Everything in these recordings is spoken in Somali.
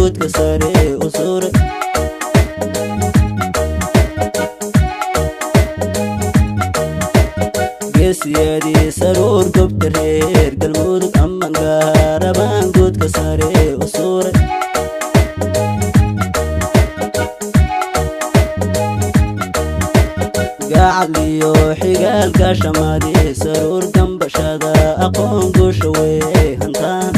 Guudka sare u suray. Geesiyadii Saruur, gobta reer Galmudug, aman gaarabaan guudka sare u suray. Gacadliyo xigaalka shamaadi Saruur, gambashada aqoon guusha wey hantaan.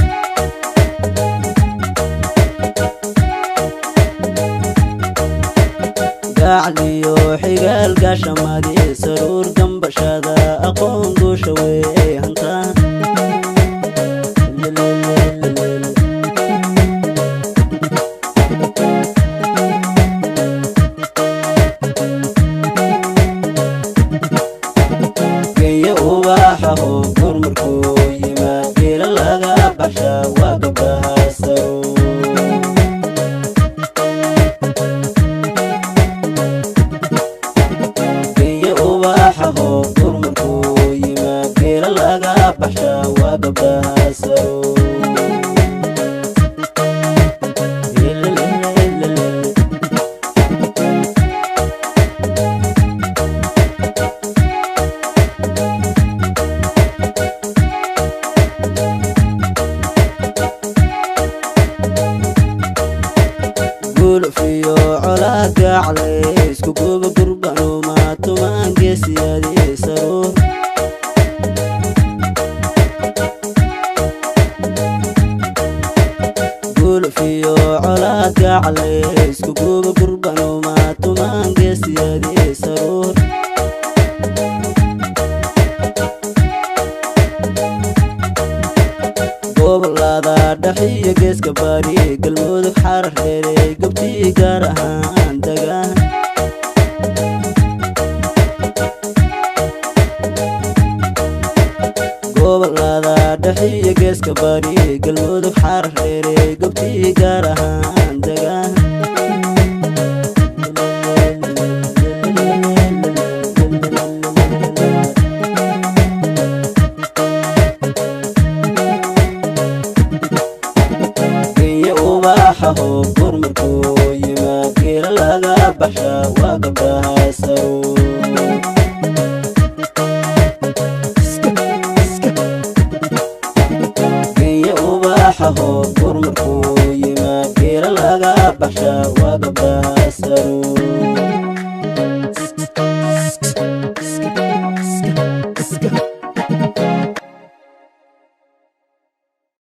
Gacliyo xigaalka shamaadi Saruur, gambashada aqoon guusha wey hantaan. Geeya ubaxaho gurmarkuu yimaad, geela laga baxshaa waa gabdhaha Saruur. Geeya ubaxaho gurmarkuu yimaad, geela laga baxshaa waa gabdhaha Saruur. Gulfiyo colaad gaclay isku guba gurbanuma tumaan geesiyadii Saruur. Gulfiyo colaad gaclay isku guba gurbanuma tumaan geesiyadii Saruur. Gobolada dhexiyo geeska bari Galmudug, Xarar Dheerey gobtii gaar ahaan degaan. Gobolada dhexiyo geeska bari Galmudug, Xarar Dheerey gobtii gaar ahaan degaan. Geeya ubaxaho gurmarkuu yimaad, geela laga baxshaa waa gabdhaha Saruur. Geeya ubaxaho gurmarkuu yimaad, geela laga baxshaa